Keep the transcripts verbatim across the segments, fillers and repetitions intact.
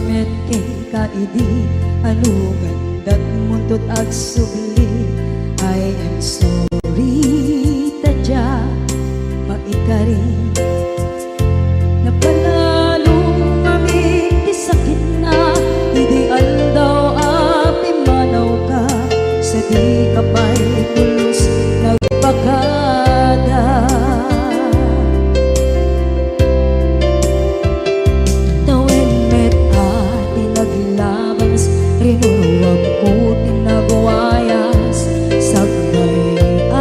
met kenka idi anugan datmunto agsubli. I am sorry, ta dia maikari. Napanalo ngamin ti sakitna idi aldaw a pimmanawka, sa dika pay pulos nagpakada. Tawen met a ti naglabas, rinuruamko ti nagwayas, sakbay a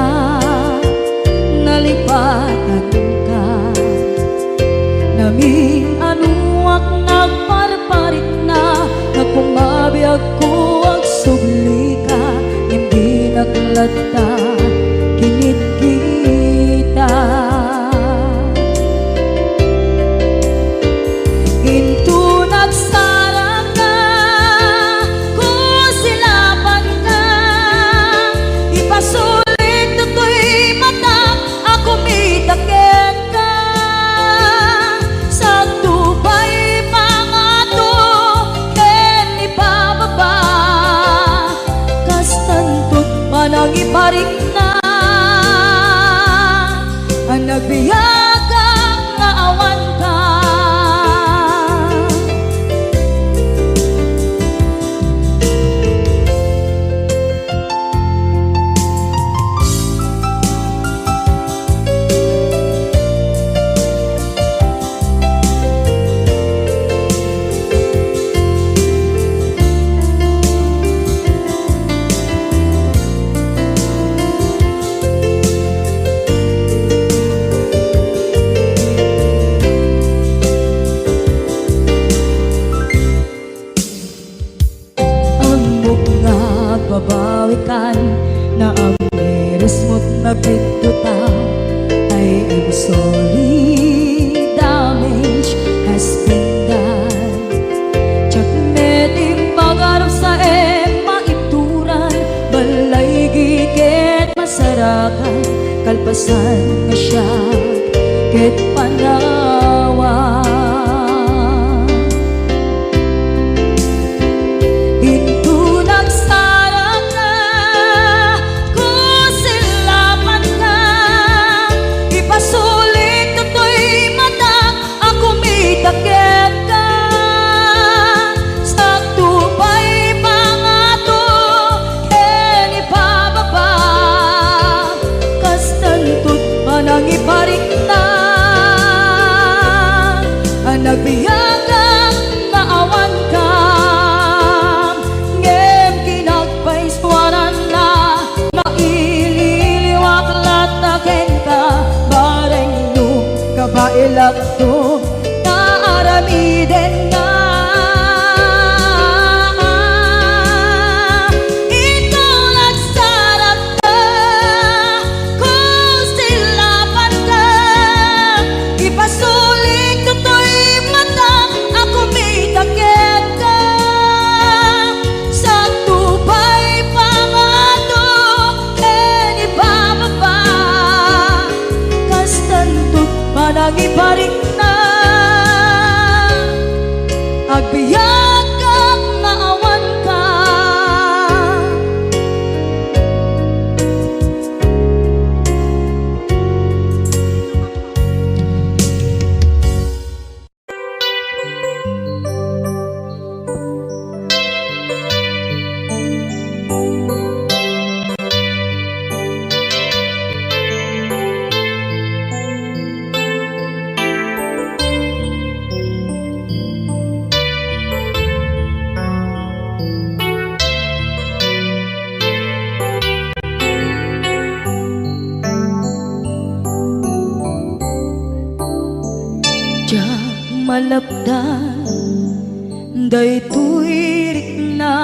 nalipatanka. Namin-anuak nagparparikna, nga kumabiagko agsublika, ngem dinak latta kinitkitak. Inton agsarangka, kusilapanka, ipasulit toy matak a kumita kenka. Sadto pay pangato ken ipababa, kastanto ti panangiparikna a nagbiagak nga awanka. Ammok nga agbabawikan, naamirismot nagbiddota. I am sorry, damage has been done. Diak met impagarop sa em maituran, balay ket masarakan, kalpasan nga siak ket panawan. Inton agsarangka, kusilapanka, ipasulit toy matak a kumita kenka. Sadto pay pangato ken ipababa, kastanto ti panangiparikna a nagbiagak nga awanka. Ngem kinagpaisuaranna, maililiwak latta kenka, bareng no kabaelakto nga aramidenna. Inton agsarangka, kusilapanka, ipasulit toy matak a kumita kenka. Sadto pay pangato ken ipababa, kastanto ti panangiparikna, agbiagak nga awanka. Diak malapdan daytoy rikna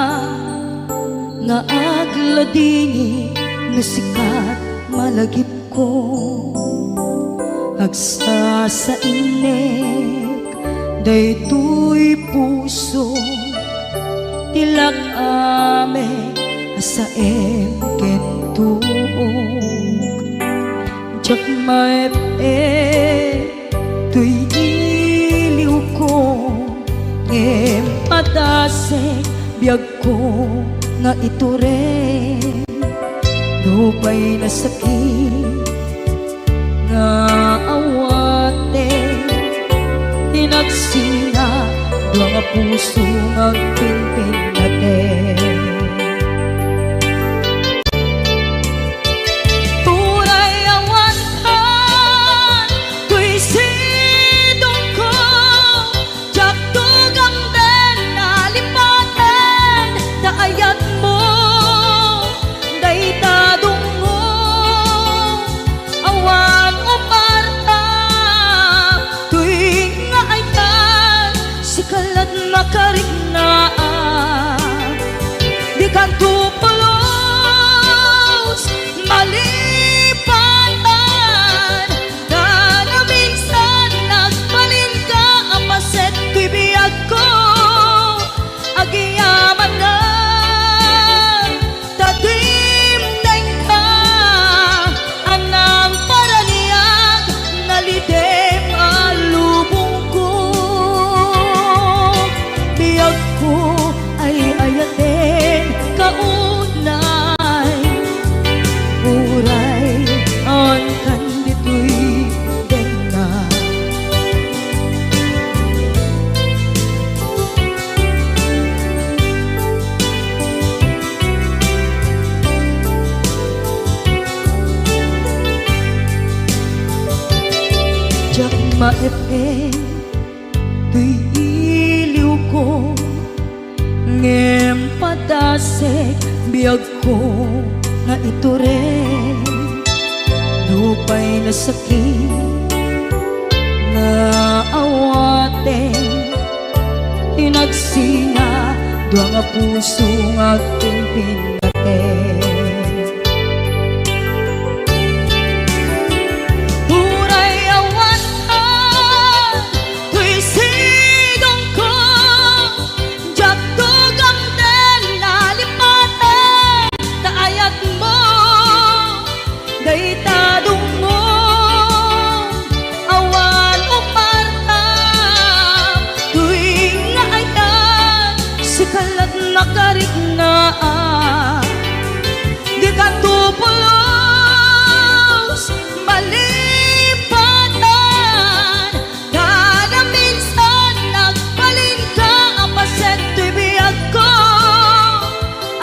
nga agladingit no sika ti malagipko. Agsasainek daytoy puso, ti lak-am a saem ken tuok. Diak maep-ep toy iliwko, ngem nga itured, nupay nasakit nga awaten, inagsina dua nga puso nga agpinpinnaten. Uray awan kan toy sidongko, diak tugamden a lipaten ta ayatmo dayta dungngo. Awan uparta toy nga ayat, sika la't makariknaan. Dikanto pulos malipaten, ta naminsan nagbalinka a paset toy biagko. Agyamanak ta dimdengka a nangparaniag, nalidem a lubongko. Biagko ay ayaten ka unay, uray awan kan ditoy denna. Diak maep-em toy iliwko, ngem padasek biagko nga itured. Nupay nasakit nga awaten, inagsina dua nga puso nga agpinpinnaten. Uray awan ka toy sidongko, diak tugamden a lipaten ta ayatmo dayta dungngo. Awan uparta toy nga ayat, sika la't makariknaan. Dikanto pulos malipaten, ta naminsan nagbalinka a paset toy biagko.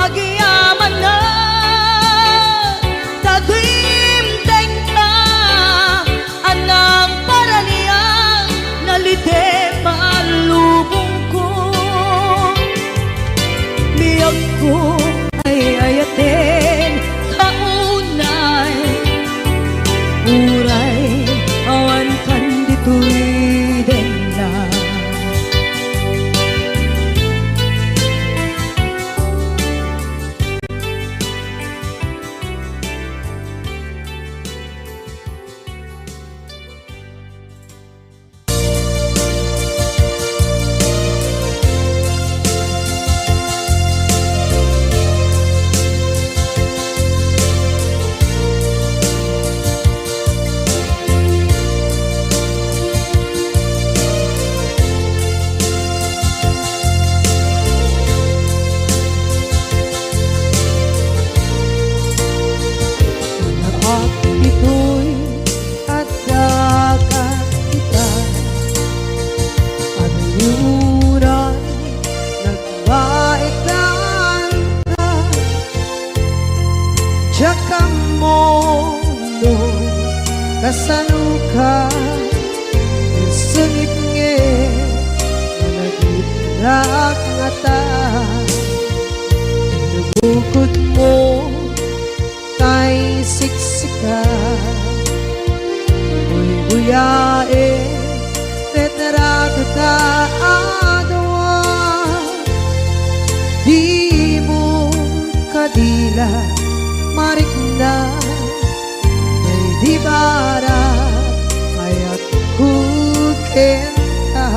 Agyamanak ta dimdengka a nangparaniag, nalidem a lubongko. Biagko ay ayaten ka unay, uray awan kan ditoy denna. Anak, ditoy adda ita, ano uray nagbaetan ka. Diak ammo no kasanoka, sungit ngarud a nagitdak ngata. Nabukod mo tay siksika. Buybuyaen, retrato ta a dua. Dimo kadi la marikna, tay di barat ayatko kenka.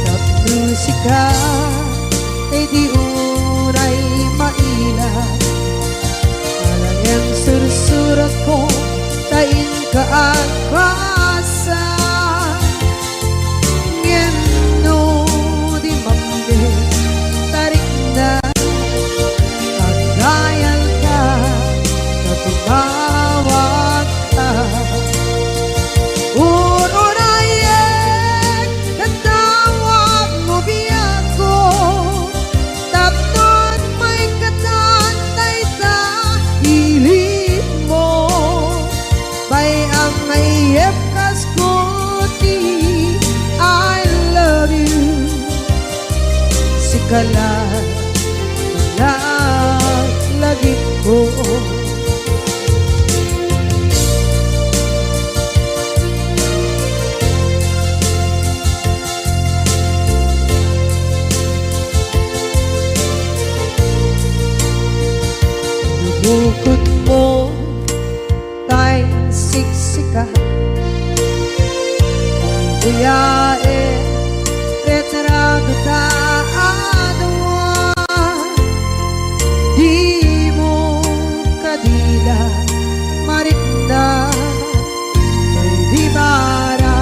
Tapno sika, tay di unay maila. Ala ngem sursuratko, ta inka agbasa. Ngem no di mambe, ta rikna Kala, laglagipko. Bukod mo tay siksika. Kuyae, retrato ta a dua. Di mo kadila marikna, tay di mara,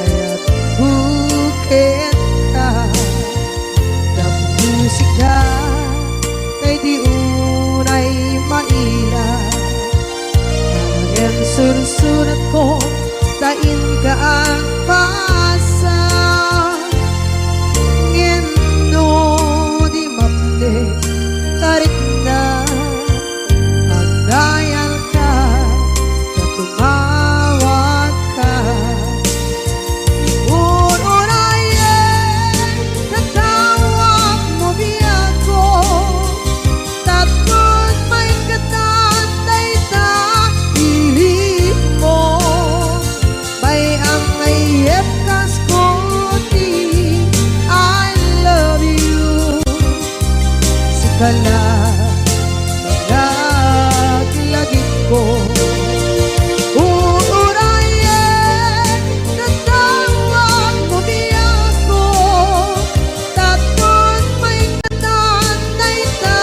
ayat bukit ka. Tapno sika, tay di unay maila. Ngem sursuratko ta inka agpasa. Ngem no di mapne, tarikna, agdayalka, ta tumawagka. Ur-urayen, tatawag mo biagko, tapno maikatan dayta ilimmo. Bay-am nga iyepkasko ti I love you. Sika la, laglagipko. Ur-urayen, tatawag mo biagko, tapno maikatan dayta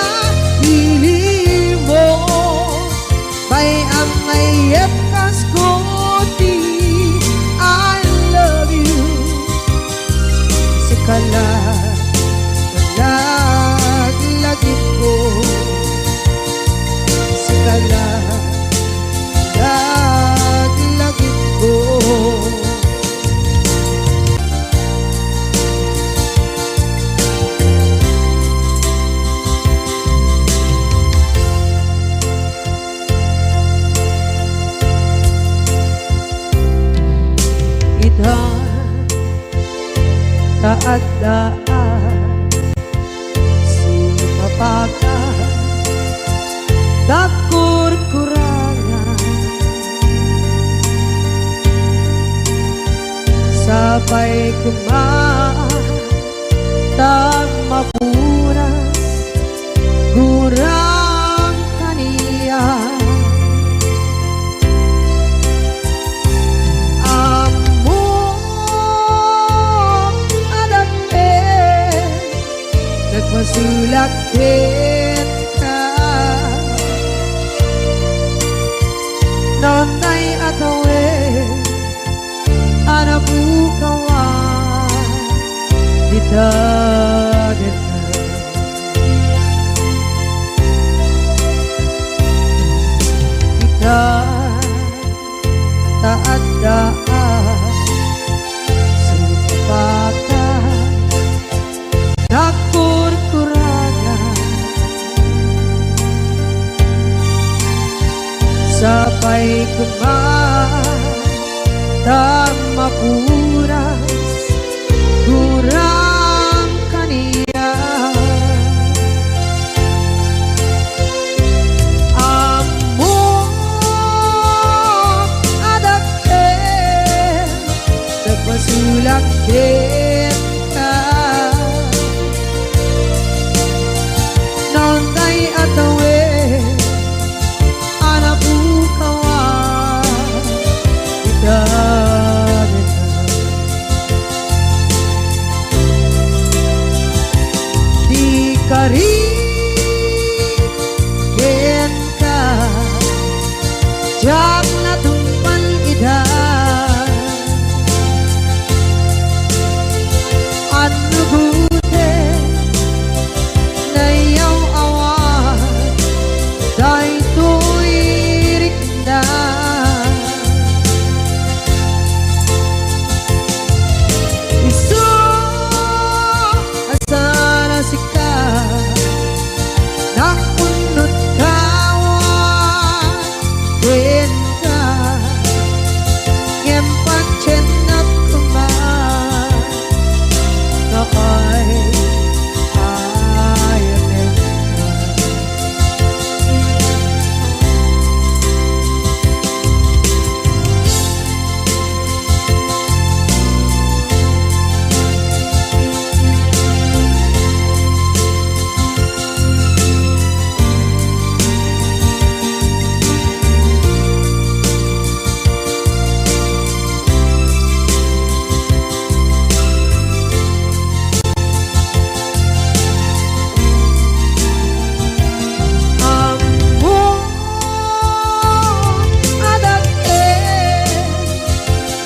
ilimmo. Bay-am nga iyepkasko ti I love you. Sika la, laglagipko. Sika la, laglagipko. Ita, ta adda a sumapaka, dagkurkurangan. Sapay koma ta mapuras, gurang kaniak. Ammok a dakkel, nagpasulak kenka. Nonday a tawen a napukawan dita dita. Ita, ta adda a sumapaka, nagkurkurangan. Sapay koma ta mapuras, gurang kaniak. Ammok a dakkel, nagpasulak kenka. Nonday a tawen a napukawan dita dita. Di kari kenka, diak natungpal ida. Annugote, nayaw-awan daytoy rikna. Isu a saan a sika, naunot kawan kenka.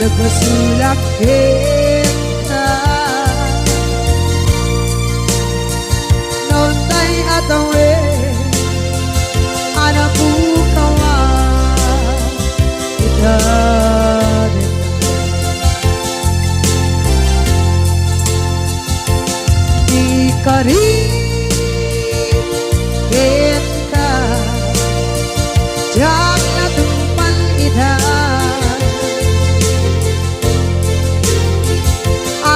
Agbasolak kenka. Naunay a tawen a napukawan ita. Ikarit kenka, diak la tungpal ita.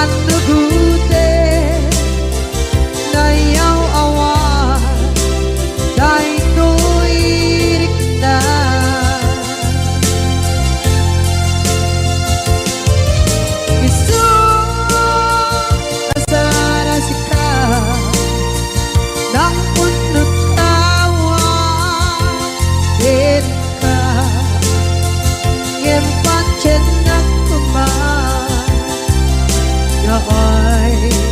Annugoten, nayaw-awan daytoy rikna. Isu a sarasika, nangpunot awan kenka, ngem patiennak koma nga ay-ayatenka.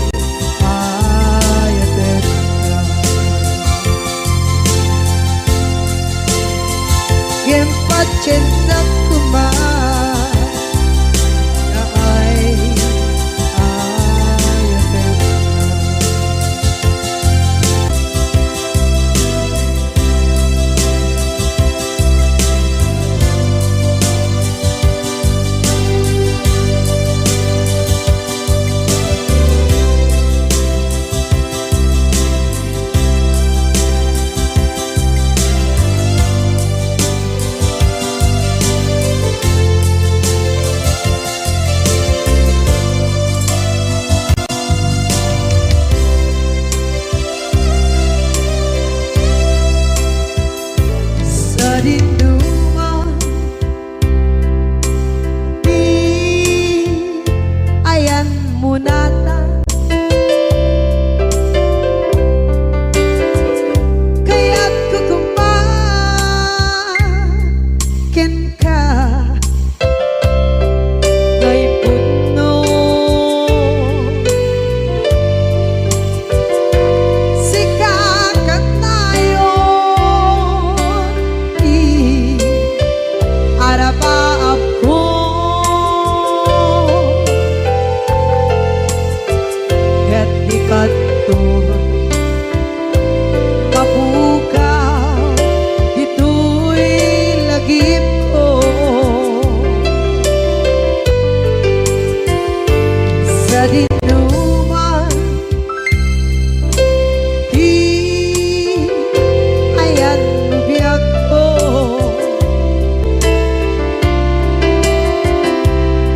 Ngem patiennak koma nga ay-ayatenka. Sadinoman ti ayanmo natan, kayatko koma kenka nga ipudno. Sika kanayon ti arabaabko, ket di kanto mapukaw ditoy lagipko. Sadinoman ti ayanmo biagko,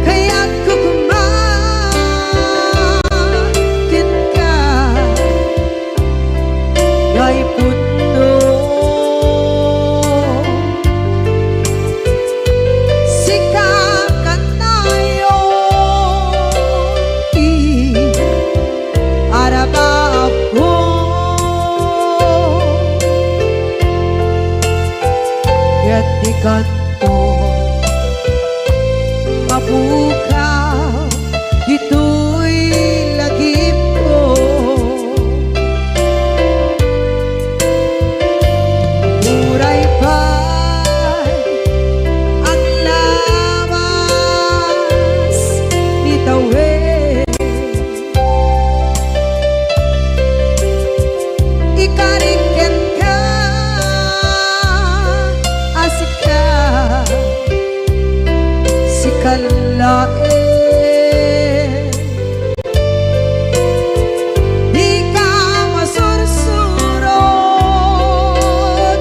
kayatko koma kenka nga ipudno. Sika kanayon ti arabaabko, ket di kanto mapukaw ditoy lagipko. Uray pay aglawas ni tawen, ikarik kenka a sika, sika laeng. Dika masursuro,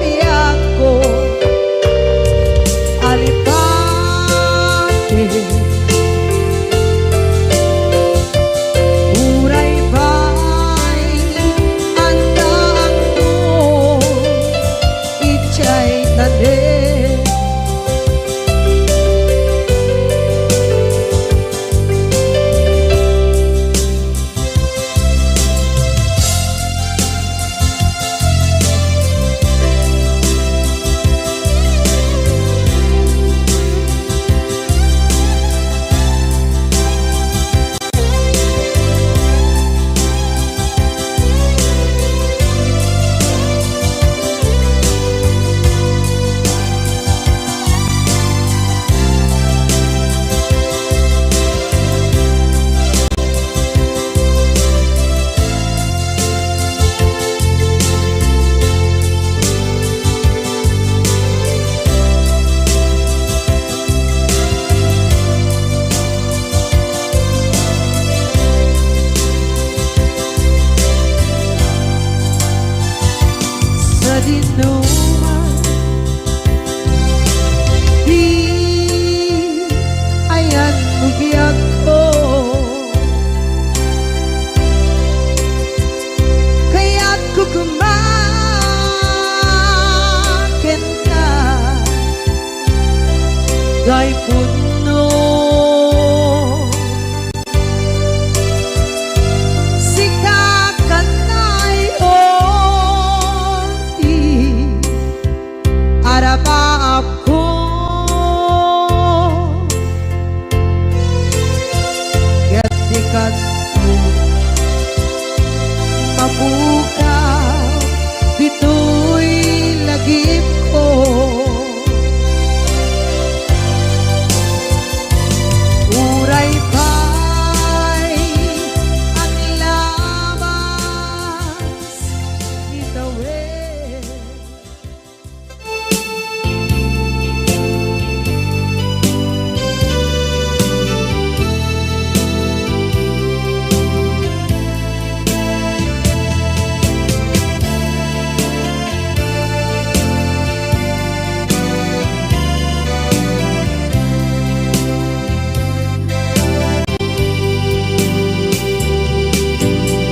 biagko a lipati. Uray pay addaakto idiay tanem. Jay punno, sika kannayon ti arabaapko. Ket dikatko mapukaw ditoy lagipko. Uray pay aglabas ni tawen.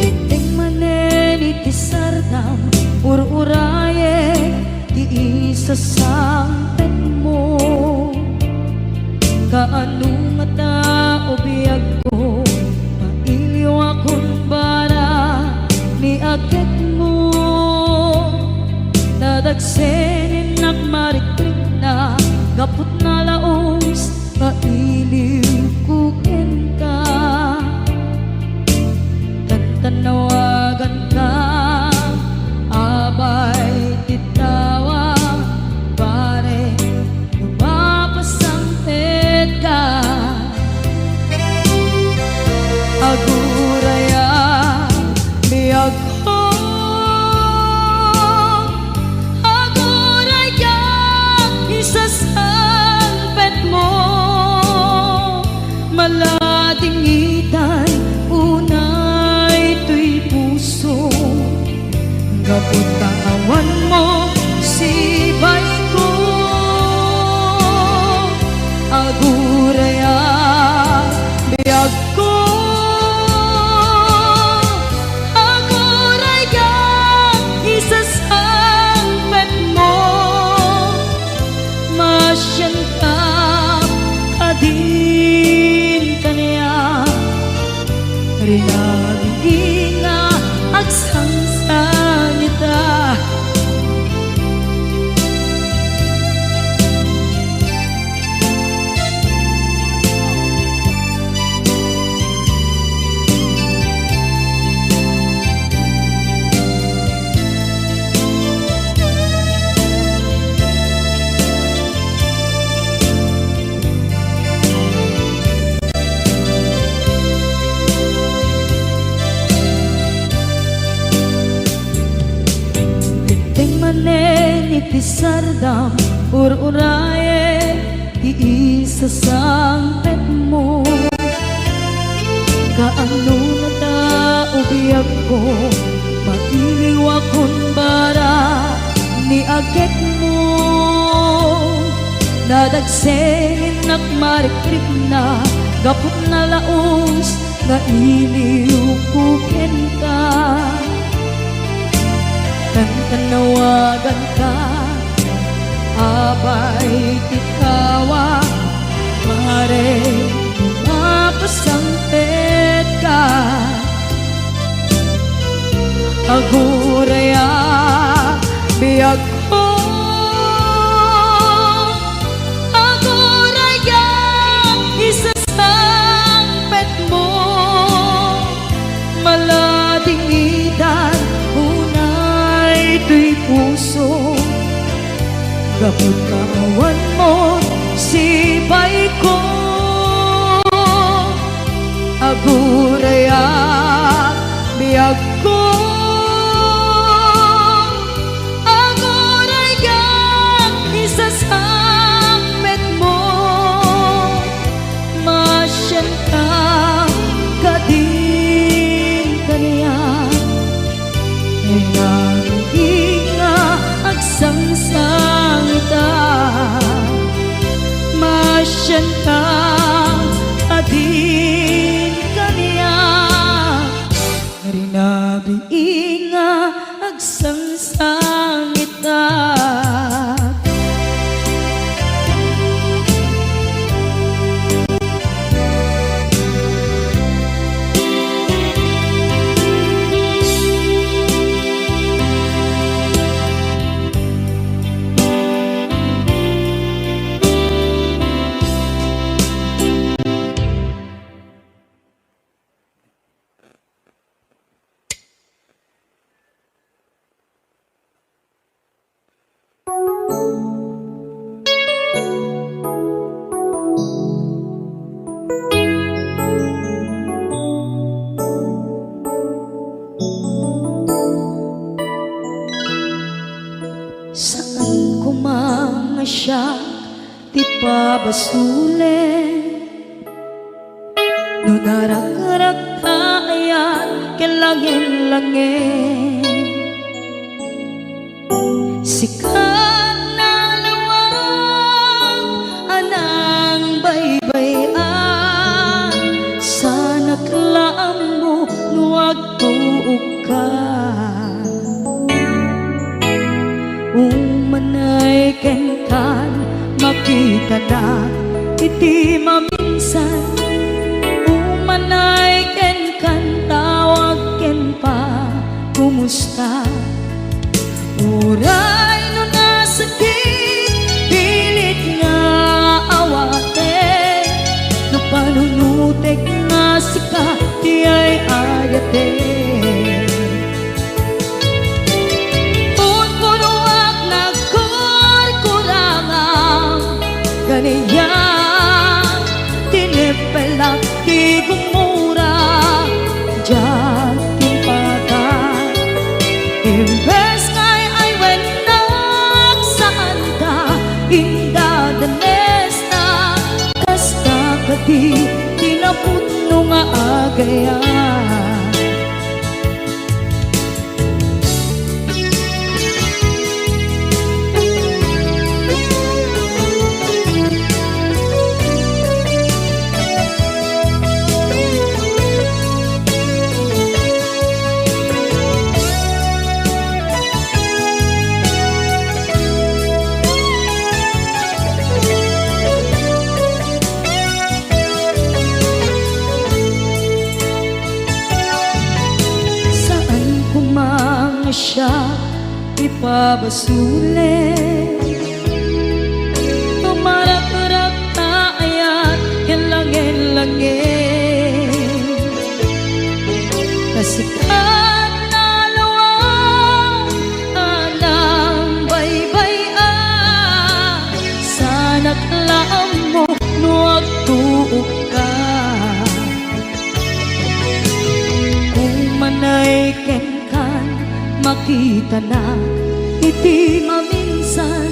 Dimteng manen iti sardam, ur-urayek ti isasangpetmo. Kaano ngata, o biagko, mailiwakon bara ni agekmo? Nadagsen innak marikrikna gapu ta laus nga iliwko kenka. Tantanawaganka, abay ti tawa, barek no mapasangpetka. Agurayam, biagko, agurayam, isasangpetmo. Maladingitan unay toy puso, gapu ta awanmo sibayko. Agurayam, biagko, agurayam, isasangpetmo. Masianka kadin kaniak, rinabii nga agsangsangita. Dimteng manen iti sardam, ur-urayek ti isasangpetmo. Kaano ngata, o biagko, mailiwakon bara ni agekmo? Nadagsen innak marikrikna gapu ta laus nga iliwko kenka. Tantanawaganka, abay ti tawa, barek no mapasangpetka. Agurayam, biagko, agurayam, isasangpetmo. Maladingitan unay toy puso, gapu ta awanmo sibayko. Agurayam, biagko, agurayam, isasangpetmo. Masianka kadin kaniak, rinabii nga agsangsangita. Masianka kadin kaniak, rinabii nga agsangsangita. Ti pabasolek no narakrakta ayat ken langin-langin. Sika nalawag a nangbaybay-an, sanak la ammo no agtuokka. Umanay kenkan, makitanak iti maminsan. Umanay kenkan, tawag ken pa, kumusta? Uray no nasakit, pilit nga awatek. No panunotek nga sika ti ay-ayatek. Punpunoak nagkurkurangam, kaniak tineppelak ti gumura, diak timpakan. Imbes nga ay-aywennak, saanta indadanesna, kasta kadi ti napudno nga agayat. Saan koma nga siak ipabasolek, no marakrakta ayat ken langin-langin. Kasta nalawag a nangbaybay-an, sanak la ammo no agtuokka. Umanay kenkan, makitanak iti maminsan.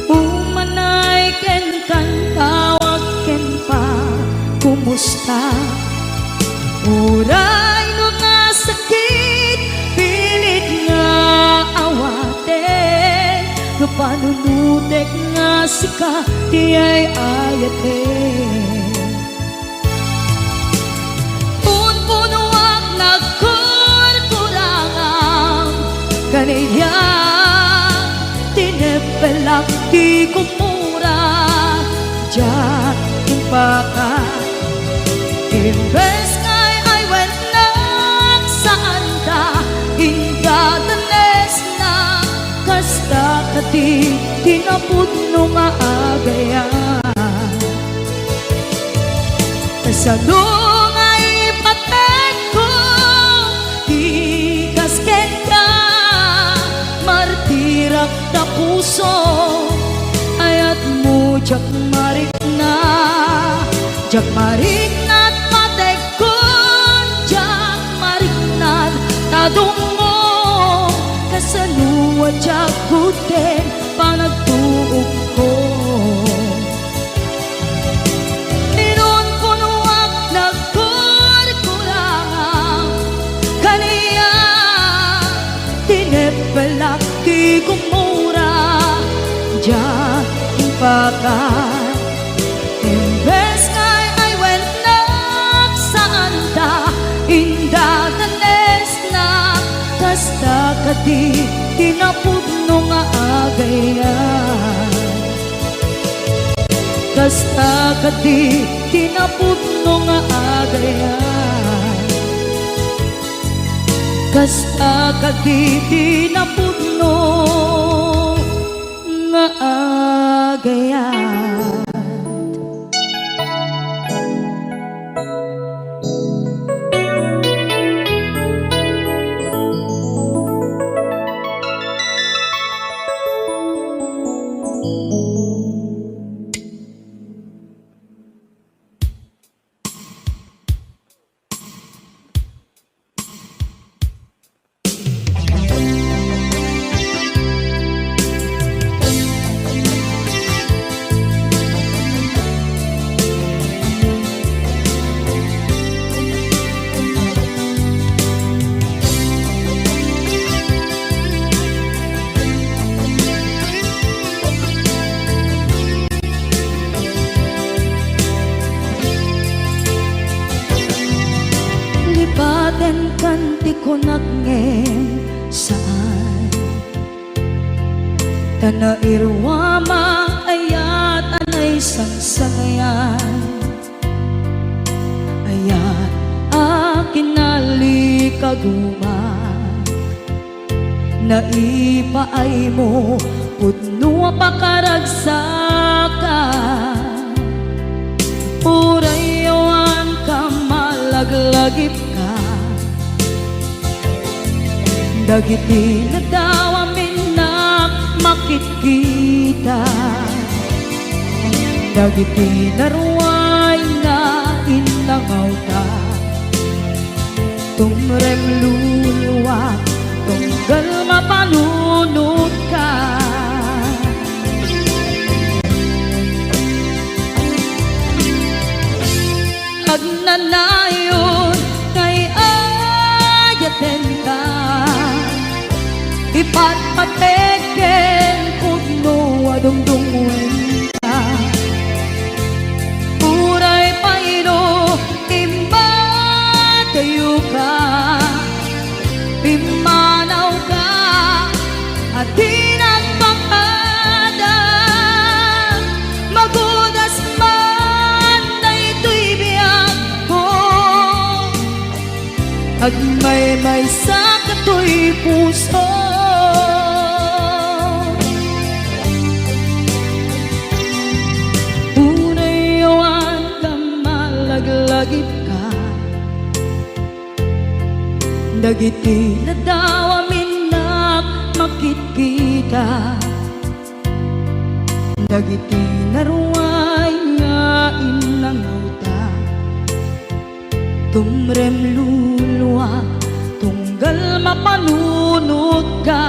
Umanay kenkan, tawag ken pa, kumusta? Uray no nasakit, pilit nga awatek. No panunotek nga sika ti ay-ayatek. Punpunoak nagkurkurangam, kaniak tineppelak ti gumura, diak timpakan. Imbes nga ay-aywennak, saanta indadanesna, kasta kadi ti napudno nga agayat. Kasano nga ipatekko ti kas kenka? Martirak ta puso, ayatmo diak marikna. Diak marikna ta patekkon, diak marikna ta dummo. Kasano a diak gudden panagtuokko? Inunpunoak nagkurkurangam, kaniak tineppelak ti gumura, diak timpakan. Imbes nga ay-aywennak, saanta indadanesna, kasta kadi ti napudno nga agayat. Kasta kadi ti napudno nga agayat. Kasta kadi ti napudno nga agayat. Kenkan ti kunak ngem saan. Ta nairuam a ayat a naisangsangayan. Ayat a kinalikaguma. Naipaaymo pudno a pakaragsakan. Uray awan ka malaglagipka. Dagiti nadawam innak makitkita. Dagiti naruay nga innangawta. Tumrem luluak, tunggal mapanunotka. Agnanayon nga ay-ayatenka, ipatpatek ken pudno a dungdungngoenka. Uray pay no immadayoka, pimmanawka a di nagpakada. Magudas man daytoy biagko, agmaymaysa katoy puso. Uray awan ka malaglagipka. Dagiti nadawam innak makitkita. Dagiti naruay nga innangawta. Tumrem luluak, tunggal mapanunotka.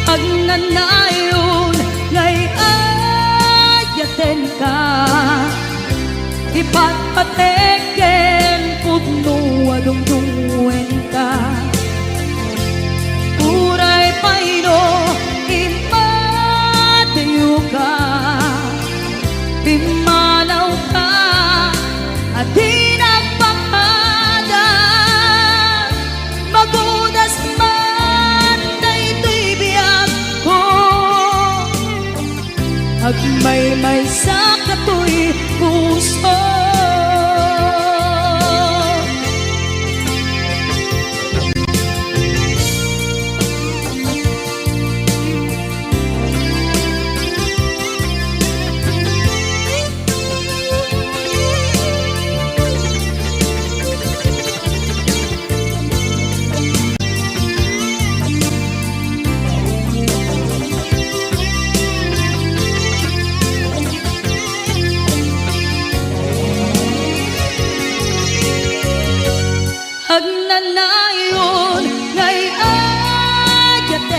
Agnanayon nga ay-ayatenka, ipatpatek ken pudno a dungdungngoenka. Uray pay no immadayoka, pimmanawka a di nagpakada. Magudas man daytoy biagko, agmaymaysa katoy puso. Agnanayon nga ay-ayatenka,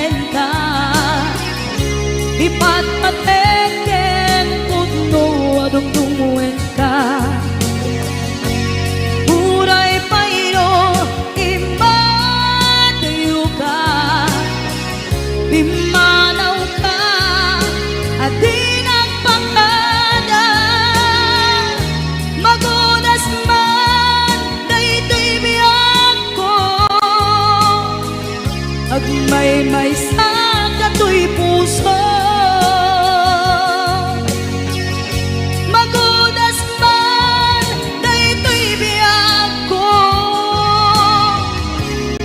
ipatpatek ken pudno a dungdungngoenka. Uray pay no immadayoka, pimmanawka a di nagpakada. Magudas man daytoy biagko, agmaymaysa katoy puso. Magudas man daytoy biagko,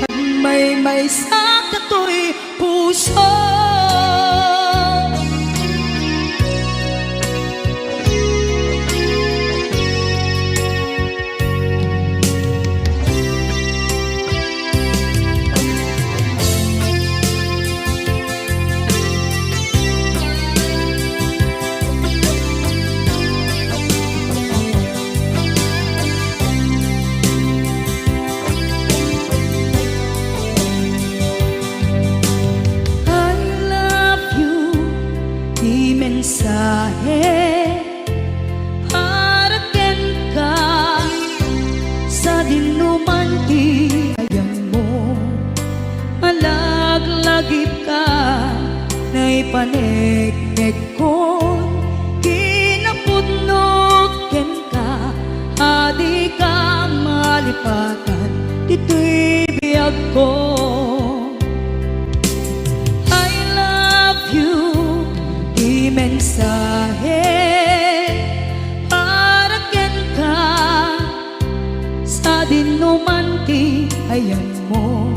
agmaymaysa katoy puso. I love you, ti mensahe para kenka. Sadinoman ti ayanmo, malaglagipka, naipaneknekkon, kinapudnok. malipatan ditoy biagko. I love you, ti mensahe para kenka, sadinoman ti ayanmo.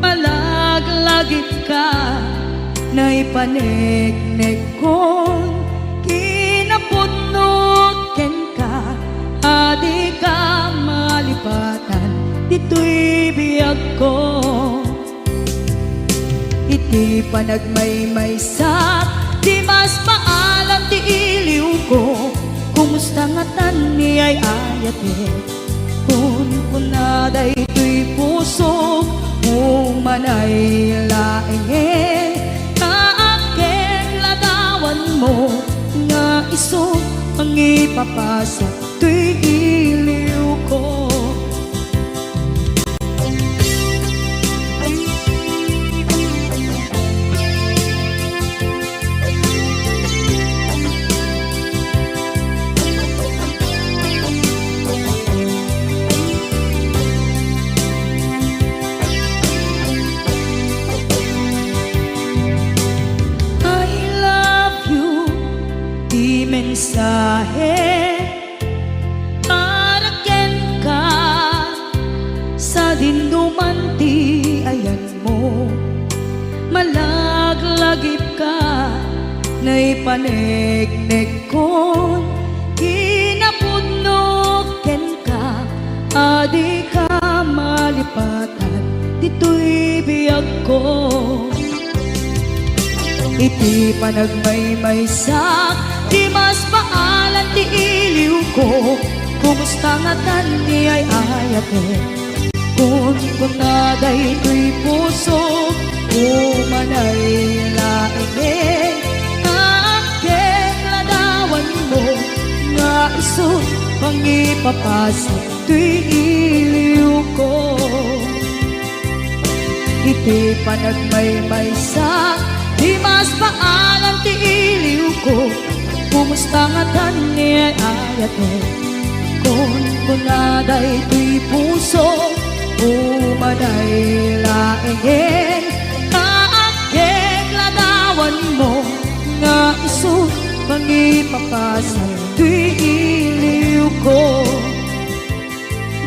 Malaglagipka, naipaneknekkon kinapudno kenka, a dika malipatan ditoy biagko. Iti panagmaymaysak, dimas paalan ti iliwko. Kumusta ngatan ni ay-ayatek? Kunkuna daytoy pusok, umanay laengen, ta aket ladawanmo nga isu mangipapasak toy iliwko. I love you, ti mensahe para kenka, sadinoman ti ayanmo. Malaglagipka, naipaneknekkon kinapudno kenka, a dika malipatan ditoy biagko. Iti panagmaymaysak, dimas paalan ti iliwko. Kumusta ngatan ni ay-ayatek? Kunkuna daytoy pusok, umanay laengen, ta aket ladawanmo nga isu mangipapasak toy iliwko. Iti panagmaymaysak, dimas paalan ti iliwko. Kumusta ngatan ni ay-ayatek? Kunkuna daytoy pusok, umanay laengen, ta aket ladawanmo nga isu mangipapasak toy iliwko.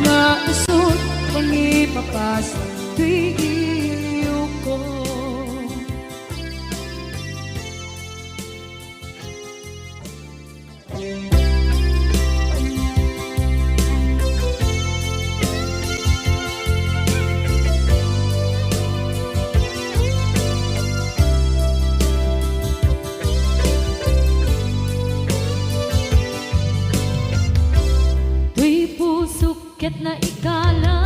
Nga isu mangipapasak toy iliwko. Toy pusok ket naikalang.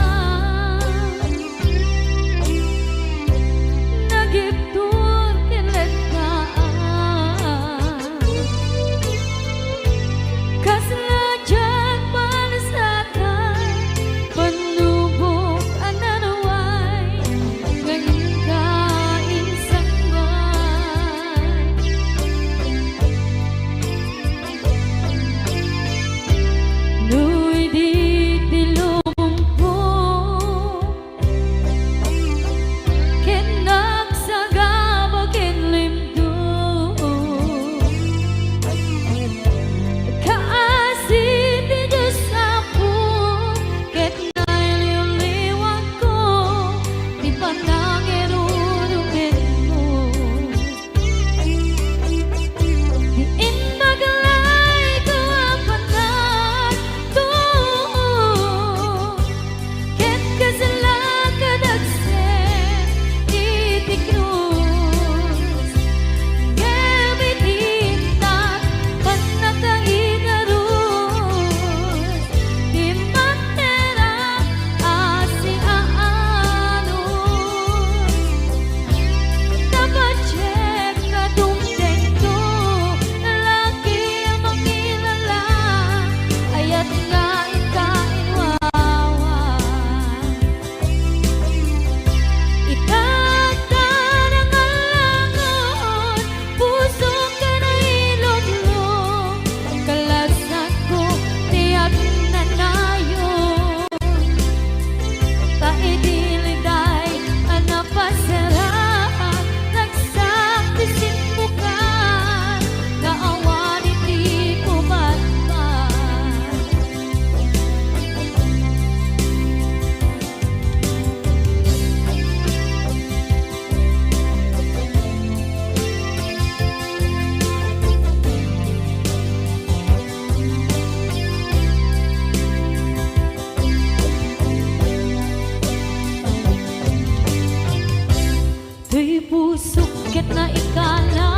Ditoy pusok ket naikala,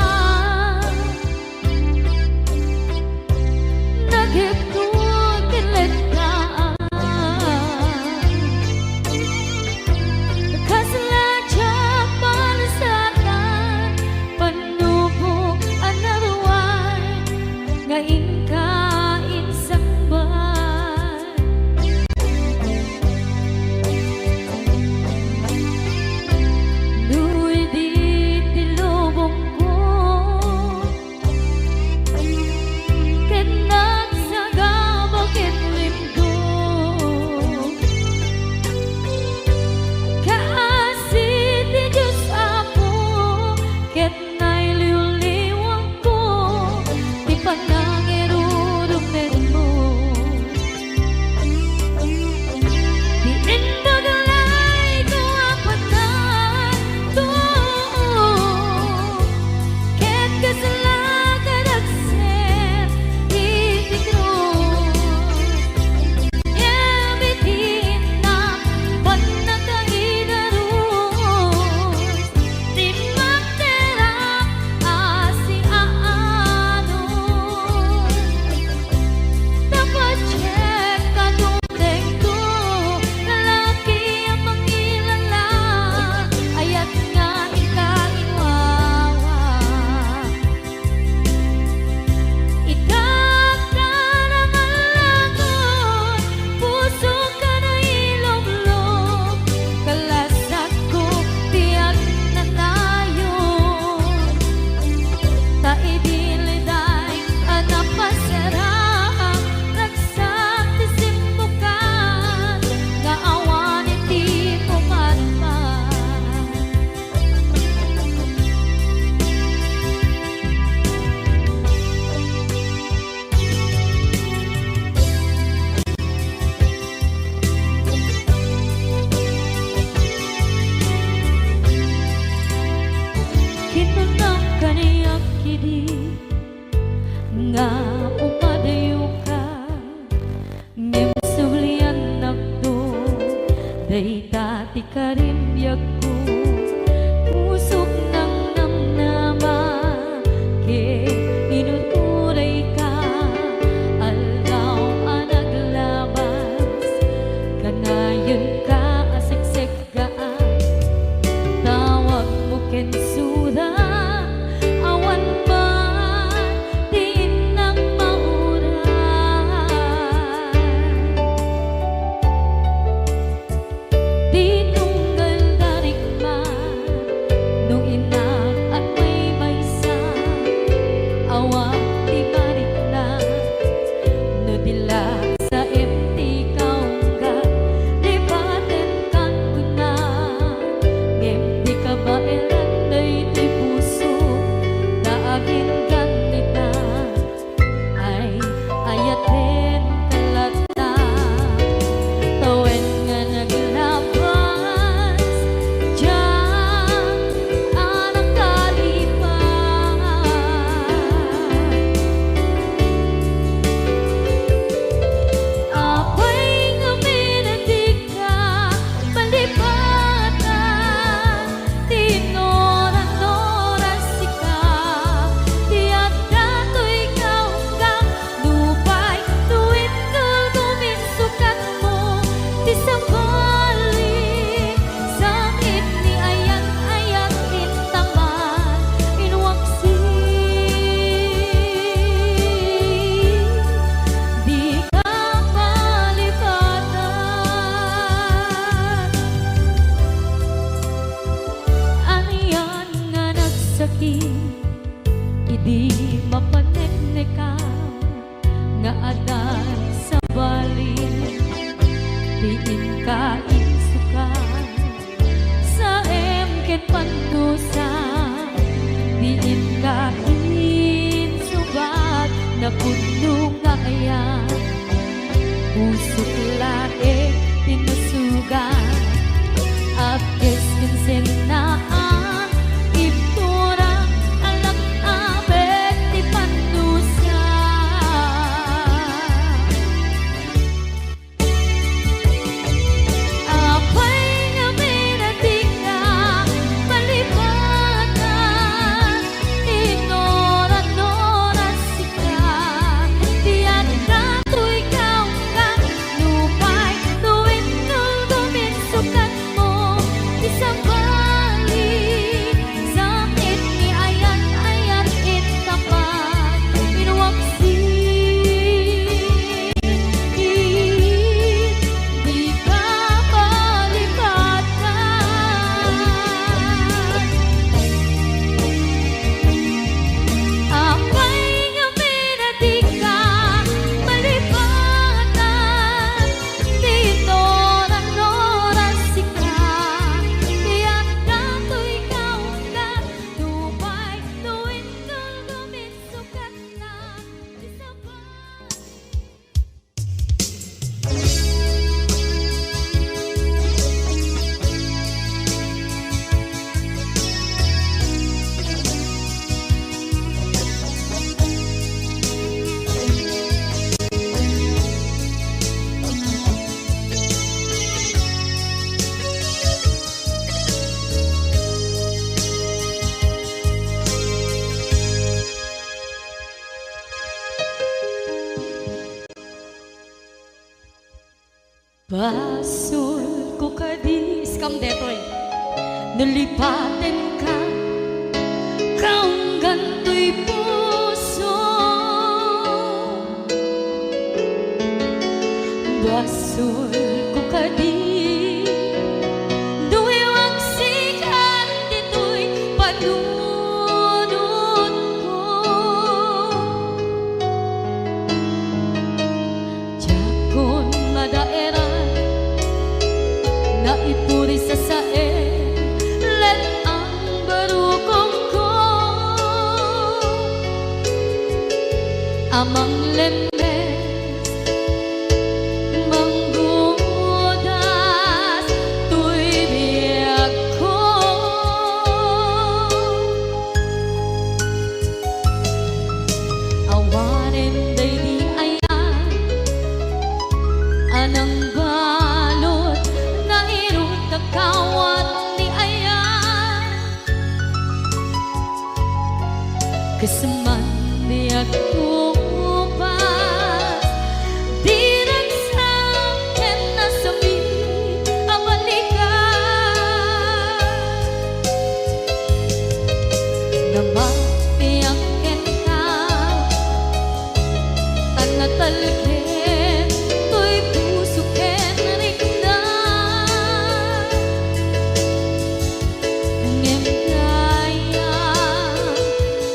naghipno ken lettaan. Kasla diak malasatan, panubok a naruay nga inka insangbat. No idi ti lubongko ket nagsagaba ket limgo, kaasi ti Dios, Apo, ket nailiwliwangko ti panangirurumermo. Ti imbag layto a panato, ket kasla kadagsen iti krus. Ngem iti innak, bannaka idarus ti makterak a siaanus. Tapasek kadutengto, lalaki a mangilala, ayat nga inka inwawa. Idaak ta nangalangon, pusok a nailublog, kalasakko ti agnanayon. Ta idi liday a napasarang, ragsak ti simmukan nga awan iti pumatpat. Kinunam kaniak idi nga umadayoka, ngem subliannakto, dayta ti karimbiagko. Pusok nangnamnama ket inururayka, aldaw a naglabas, kanayon ka a seksek gaan. Tawagmo ken sura, awan man ti innak mauray. Ti tunggal da rikma, no innak agmaymaysa, awan ti marikna, no di la Saem ti kaungga, lipatenkan kuna, ngem di kabaelan daytoy puso, ta aginggan ita. Ay, ayatenka latta, tawen nga naglabas, diak a nakalipat. Apay ngamin a dika malipatan? Ti inuran-uran sika ti adda toy kaunggam. Nupay no indulgom insukatmo ti sabali, sangit ni ayat-ayat intaman, inwaksi, dika malipatan. Anian nga nagsakit idi mapaneknekam, nga adda sabali ti inka insukat. Saem ket pandusa ti inka insubat, napudno nga ayat. Pusok laeng ti nasugat, apkes ken sennaan, ibturak a lak-abek ti pandusa. Apay ngamin a dika malipatan? Basolko kadi, iskam detoy. No lipatenka, kaunggan toy puso. Basolko kadi, no iwagsikan ditoy panunotko. Diakon madaeran, naipuri sasaen, let-ang barukongko. A manglemmes, manggudas toy biagko. Awanen daydi ayan a nangbalud, nairut a kawat ni ayan. Kas man biagko pas, diragsak ken nasakit a balikan. Namapiak kenka, ta natalged toy puso ken rikna. Ngem dayta,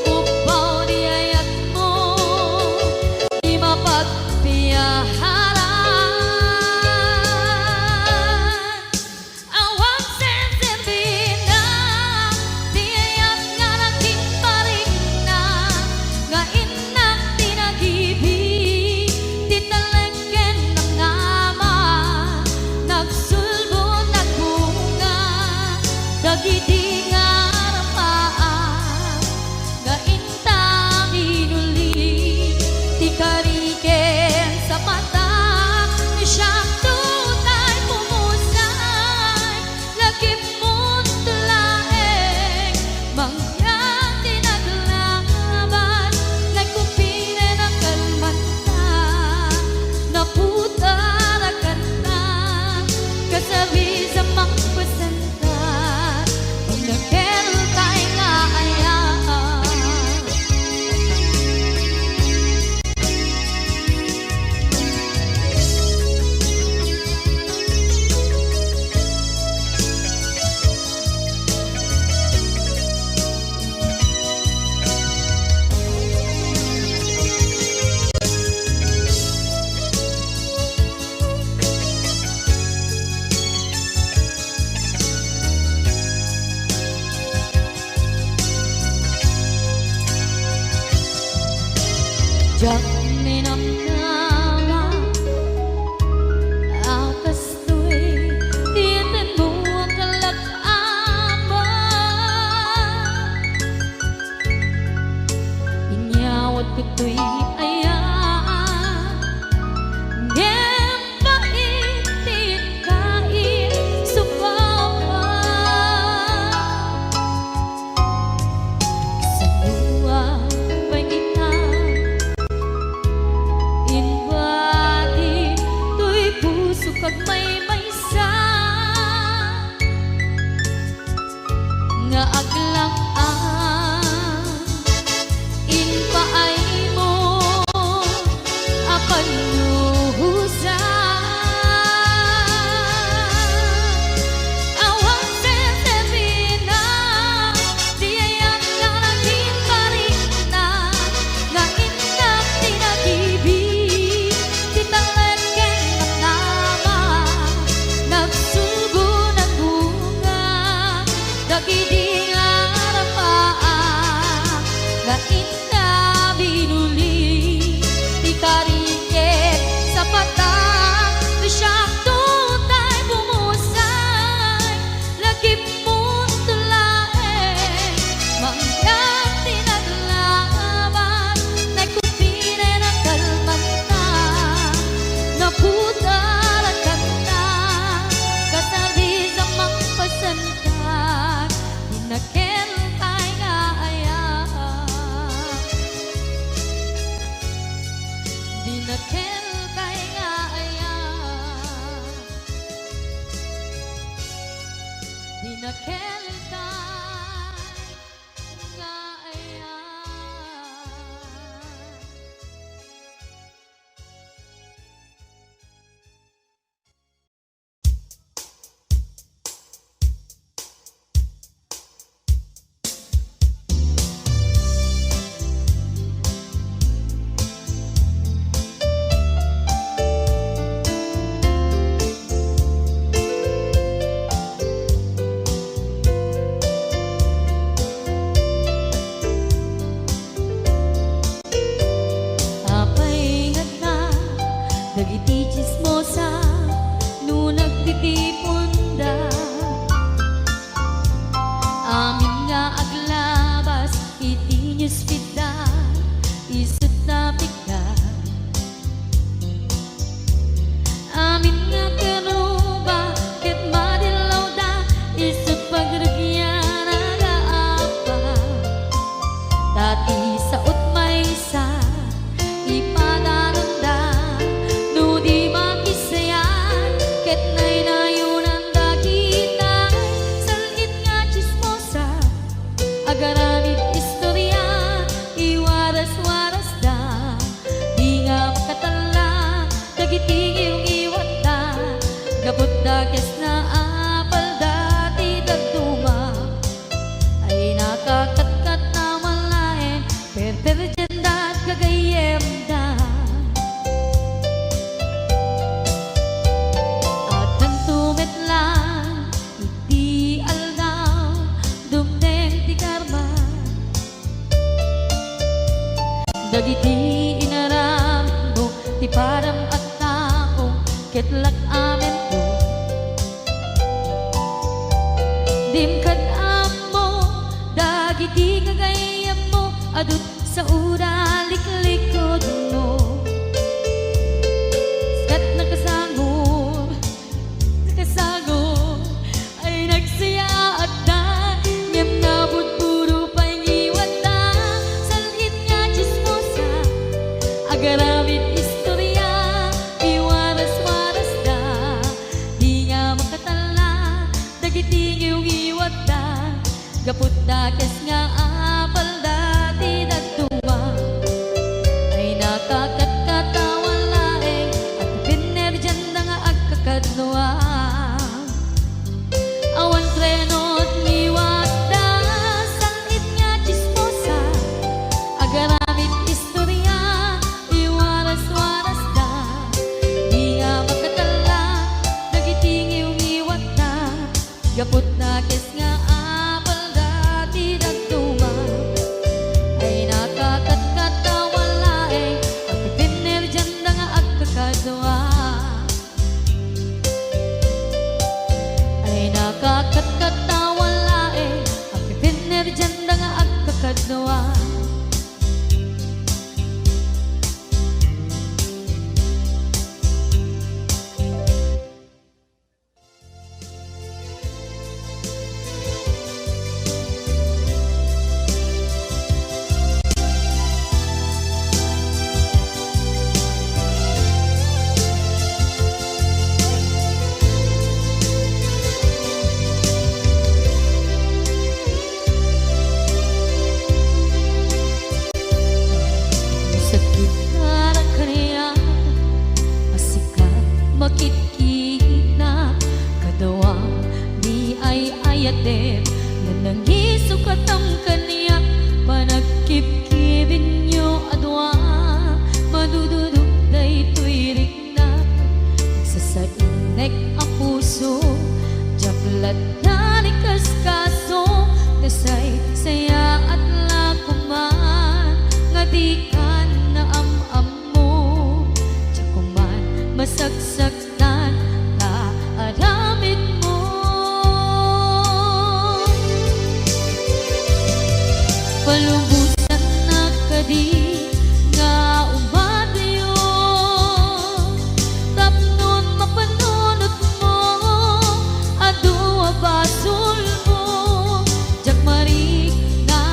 upbaw ti ayatmo, ti mapagpiaharan. Awan senserbina ti ayat nga naging parikna, nga innak ti nagibi, ti talek ken namnama, nagsulbo, nagbunga, dagidi nga arpaam nga inta minuli, ti kari ken sapata, siak tutay pumusay, lagipmo laeng, mangyan ti naglaban, nagkupinen a kalmanta, naputar a kanta, kasabis a mangpasenta, pagnakertay nga ayat. Diak ninamnama a kastoy ti tenmo a kalak-ama. Inyawat ko toy ayat, ngem pait ti kaisubawak. Saan pay kita inbati toy puso kag maymaysa nga aglak-am, impaaymo a pannuhosan. Awan senserbina ti ayat nga naging parikna, nga innak ti nagibi, ti talek ken namnama, nagsulbo, nagbunga, dagidi nga arpa. Ispitda, isut napigda. Amin nga keruba ket madillawda, isut pagrugian nga Apa. Ta ti saot maysa, ipadanonda no di makisayat, ket naynayonanda kitay sal-it nga tsismosa. Agaramid istoria, iwaras-warasda, di nga makatalla dagiti ngiwngiwatda, gapu ta kes nga apalda ti dadduma. Ay nakakatkat na malaen, perperdianda gagayyemda. Agtanto met lang iti aldaw, dumteng ti karma. Dagiti inaramidmo ti padam a tao, ket lak-amento. Dim kad-ammo dagiti gagayyemmo, adu saoda liklikudmo. Ket nakasangor, nakasangor, ay nagsayaatda, ngem nabudbudo pay ngiwatda, sal-it nga tsismosa, agaramid istoria, iwaras-warasda, di nga makatalla dagiti ngiwngiwatda. Gapu ta kes nga apalda ti dadduma, ay nakakatkatawan laeng a ti pinerdianda nga agkakadua. Awan preno ti ngiwatda, sal-it nga tsismosa, agaramid istoria, iwaras-warasda, di nga makatalla dagiti ngiwngiwatda. Gapu ta kes nga apalda ti dadduma, ay nakakatkatawan laeng a ti pinerdianda nga agkakadua. Ay nakakatkatawan laeng a ti pinerdianda nga agkakadua. Sakit nga nakariak a sika makitkita, kadua di ay-ayatem, nanangiso katam kaniak, panagkibkibinyo a dua, madududok daytoy rik- na, sasainnek a puso, diak latta ni kaskaso, nasaysayaat la koman nga dikan naam-ammo, diak koman masaksaktan ta aramidmo. Palubosannak kadi nga umadayo tapno mapanunotmo, adu a basolmo, diak marikna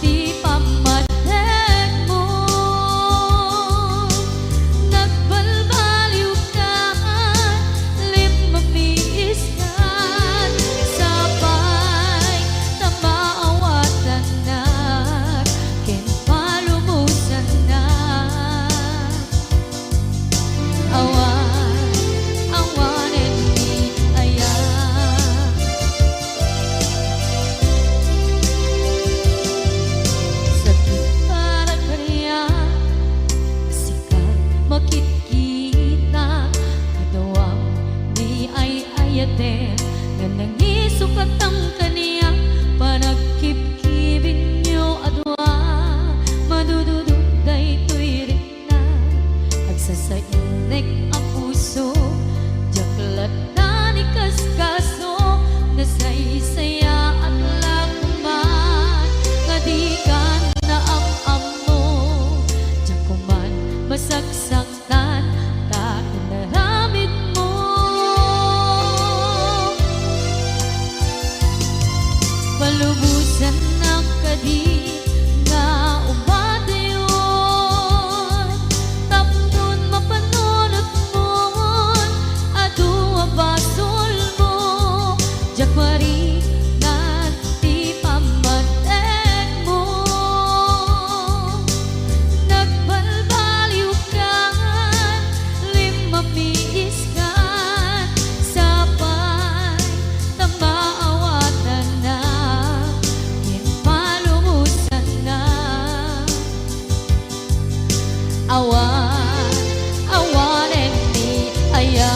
ti pammategmo. Nagbalbaliwkan, limmamiiskan, sapay ta maawatannak. Nga ubateyon, tapnon mapanunotmon, adu a basolmo, diak marinan ti pammategmo. Nagbalbaliwkan, limmamiiskan, sapay ta maawatannak ken palubosannak. Awan, awanen ni aya.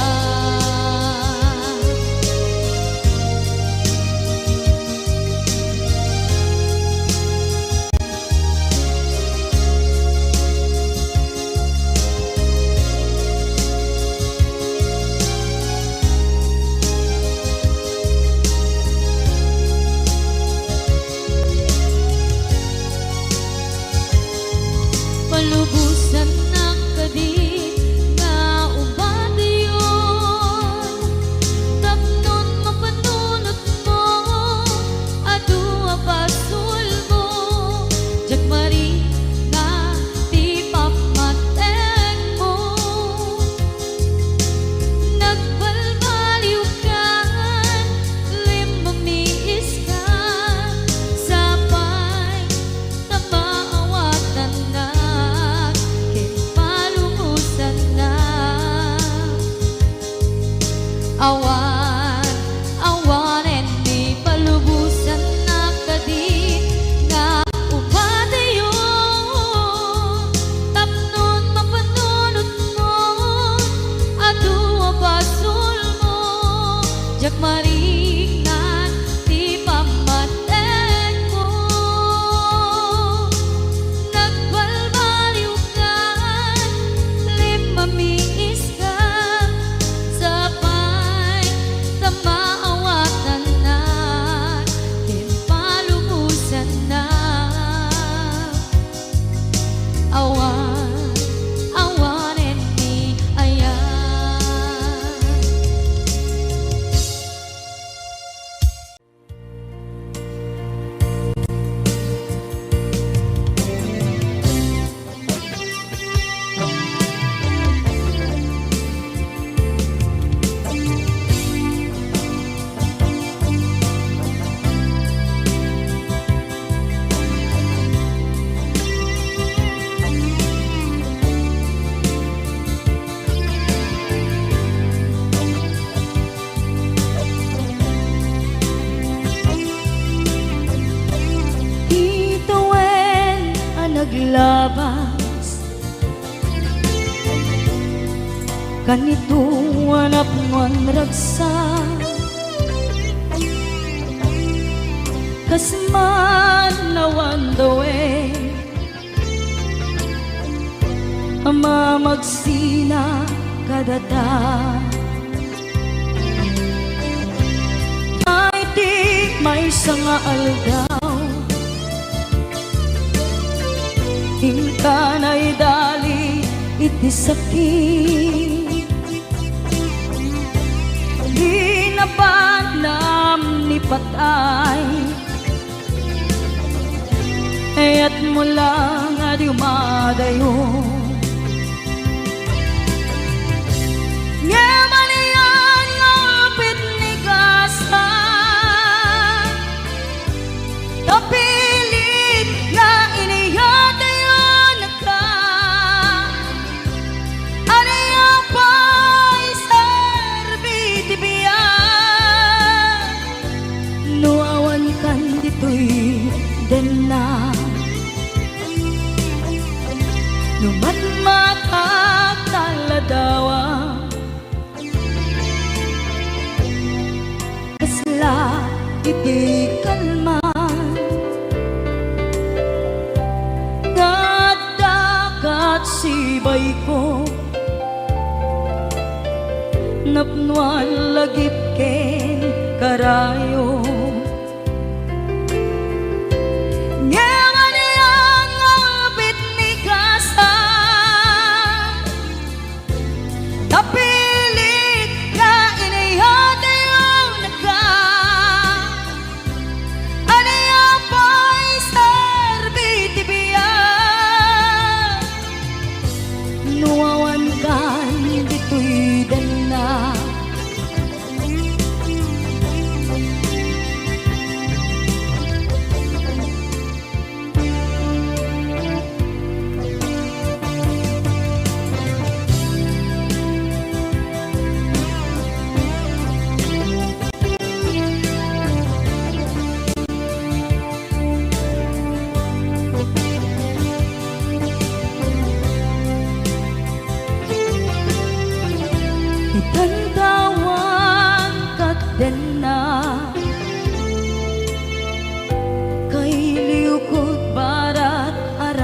Palubosannak kadi nga ubateyon, tapnon mapanunotmo, adu a basolmo, diak marinan ti pammategmo. Nagbalbaliwkan, limmamiiskan, sapay ta maawatannak ken palubosannak. Awan, awanen ni palubosannak kadi nga ubateyon, tapnon mapanunotmon, adu a basolmo, diak marinan ti pammategmo. Nagbalbaliwkan, limmamiiskan, sapay ta maawatannak ken palubosannak. Awan, awanen ni aya. Ti tawen a naglabas, kanito a napnoan ragsak, kas man awan tawen a mamagsina kadata. Iti maysa nga aldaw, inka naidali iti sakit. Di nabanam ni patay, kayatmo lang a dumadayo. Ngem ania nga ulpit ni kasta, napilit nga iniyatayonka. Ania pay serbi ti biag no awankan ditoy denna? No matmatak ta ladawak, kasla iti kalman nga adda kat sibayko, napnoan lagip ken karayo. Ngem ania nga ulpit ni kasta, napilit nga iniyatayonka. Ania pay sa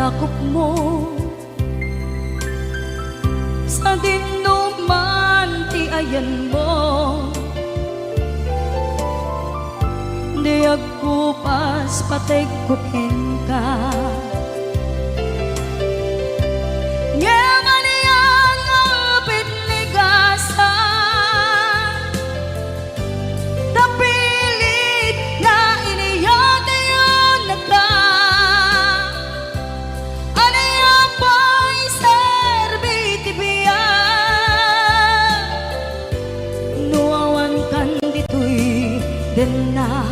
sakupmo, sadinoman ti ayanmo, di agkupas pategko kenka. Ngem ania nga pitnigasan, napilit nga iniyatayonnaka. Ania pay serbi ti biag no awan kan ditoy denna?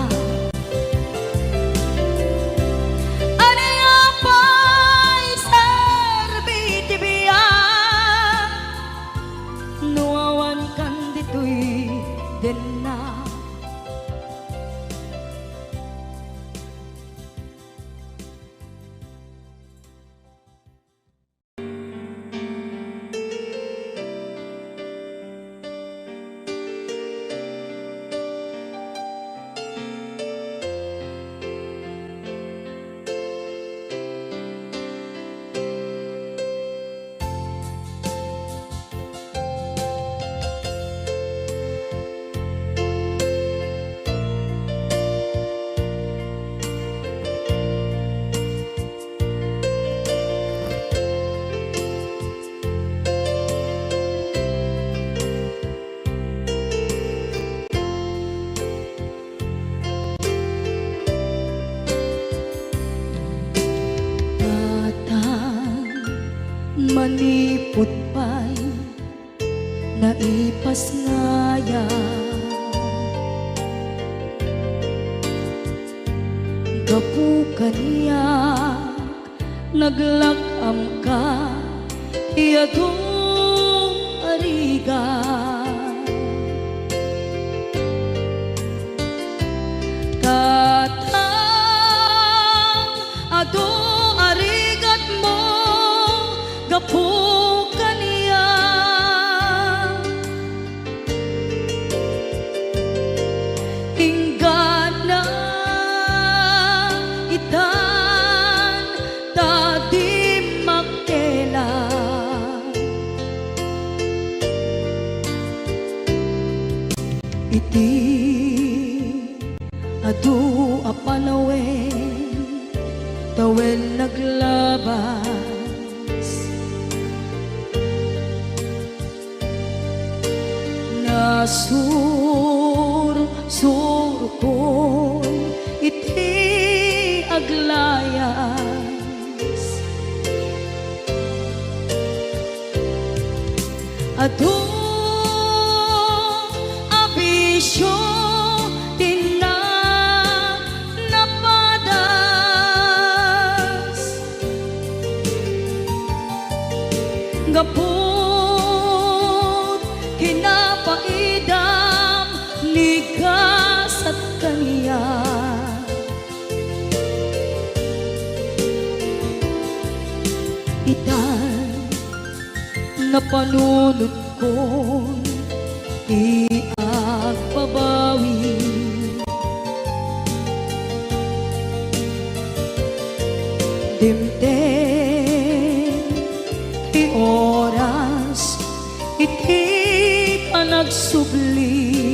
Ania pay serbi ti biag no awan kan ditoy denna? Tatang, manipud pay naipasngayam. Gapu kaniak, naglak-amka ti adu a rigat. Tatang, adu a rigatmo gapu kaniak. Inggana itan ta dimmak kela. Iti adu a panawen, tawen naglabas. Nasursurkon iti aglayas. Adu a bisio ti napadas. Gapu't kinapaidam ni gasat kaniak. Itan, napanunotkon ti agbabawi. Dimteng ti oras iti panagsubli.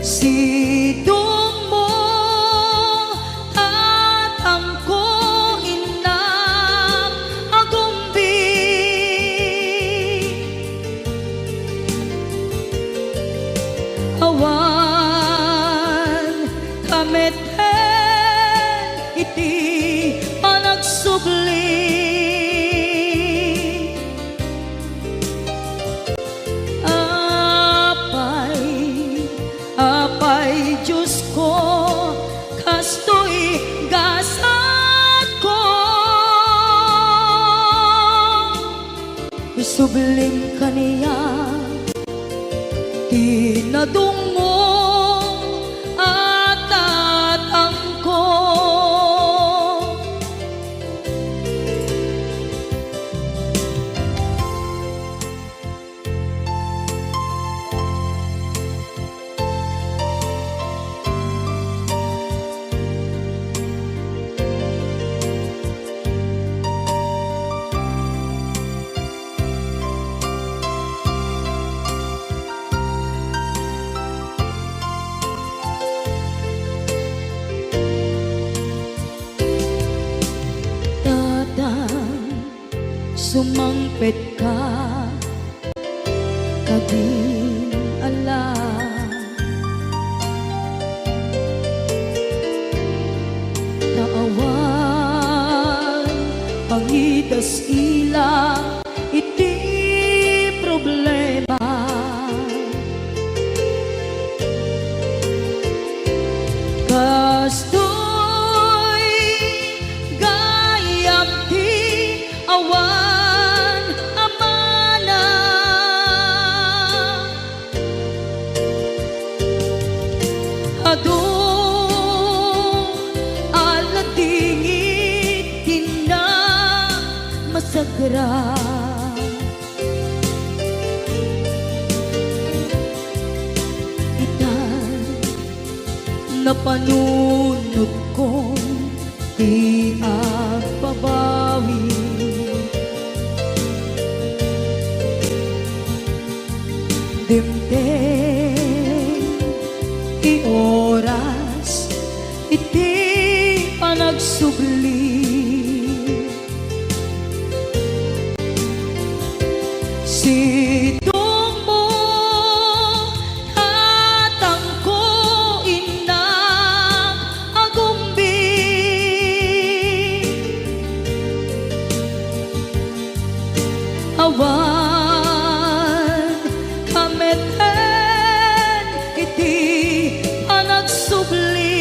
Sidongmo, tatangko, innak, agumbi. Awan ka met iti panagsubli. Sumangpetka kadin ala. Ta awan pangidas-ilang iti problema. Kastoy gayam ti awan amana. Adu a ladingit ti namasagra. Itan napanunotko ti agbabawi. Dimteng ti oras iti panagsubli. Sidongmo, tatangko, innak, agumbi. Awan kameten iti panagsubli.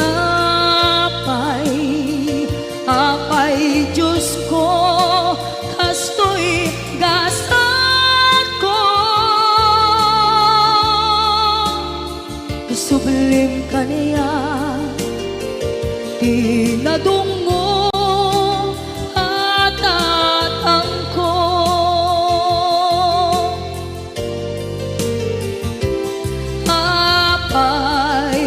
Apay, Apay Diosko, kastoy gasatko. Isublim kaniak ti nadungngom a tatangko. Apay,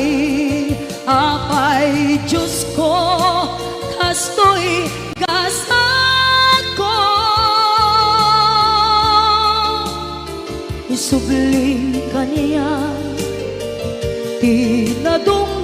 Apay Diosko, kastoy gasatko. Isublim kaniak ti nadung